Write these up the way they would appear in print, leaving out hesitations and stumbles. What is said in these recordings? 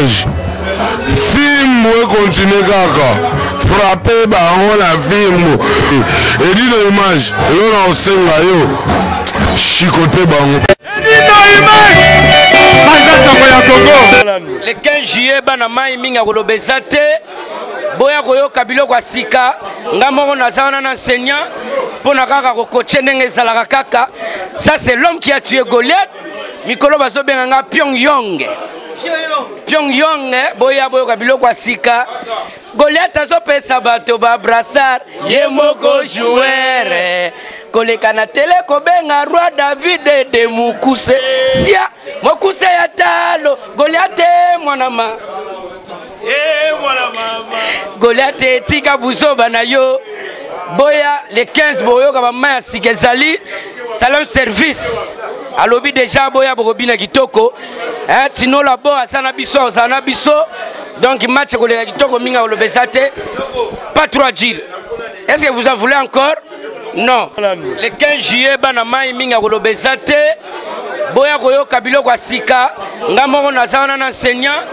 Image fimbu ekontinue kaka frappe bango na fimbu. Edino Image elo na osenga yo chicote bango. Edino Image panza sango ya Congo. Le 15 juillet bana mai mingi ya koloba eza te, boya koyoka biloko ya sika. Nga moko naza wana na enseignant mpo na kaka kokoche ndenge ezalaka kaka. Ça c'est l'homme qui a tué Goliath. Mikolo bazobenga nga Pyongyang. Pyongyang, boya boyoka biloko ya sika. Goliath azopesa bato ba brassard, ye moko joueur koleka na tele kobenga roi David de mokuse sia mokuse ya talo. Goliath mwana ma Goliath etika buzoba na yo. Boya le 15 boyoka ba ya sika ezali salon service alobi deja boya bokobina kitoko. Tino Labo aza na biso, aza na biso. Donc match ekoleka kitoko mingi, akoloba eza te. Pas trop à dire. Est-ce que vous en voulez encore? Non. Le 15 juillet bana mai mingi akoloba eza te, boya koyoka biloko ya sika. Nga moko naza wana na enseignant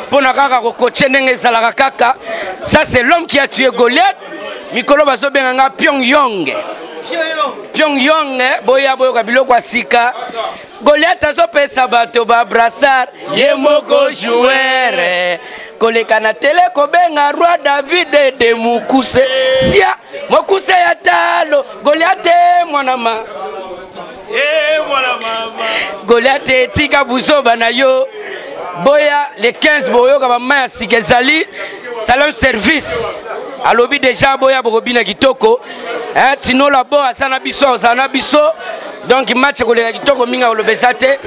mpo na kaka kokoche ndenge ezalaka kaka. Ça c'est l'homme qui a tué Goliath. Mikolo bazobenga nga Pyongyang. Pyongyang, boya boyoka biloko ya sika. Goliath azopesa bato ba brassard, ye moko joueur koleka na tele kobenga roi David de mokuse sia mokuse ya talo. Goliath mwana ma Goliath etika buzoba na yo. Boya le 15 boyoka ba ya sika ezali salon service alobi deja boya bokobina kitoko. Tino Labo aza na biso, aza na biso. Donc match ekoleka kitoko mingi, akoloba eza te.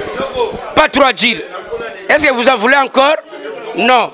Pas trop à dire. Est-ce que vous en voulez encore? Non.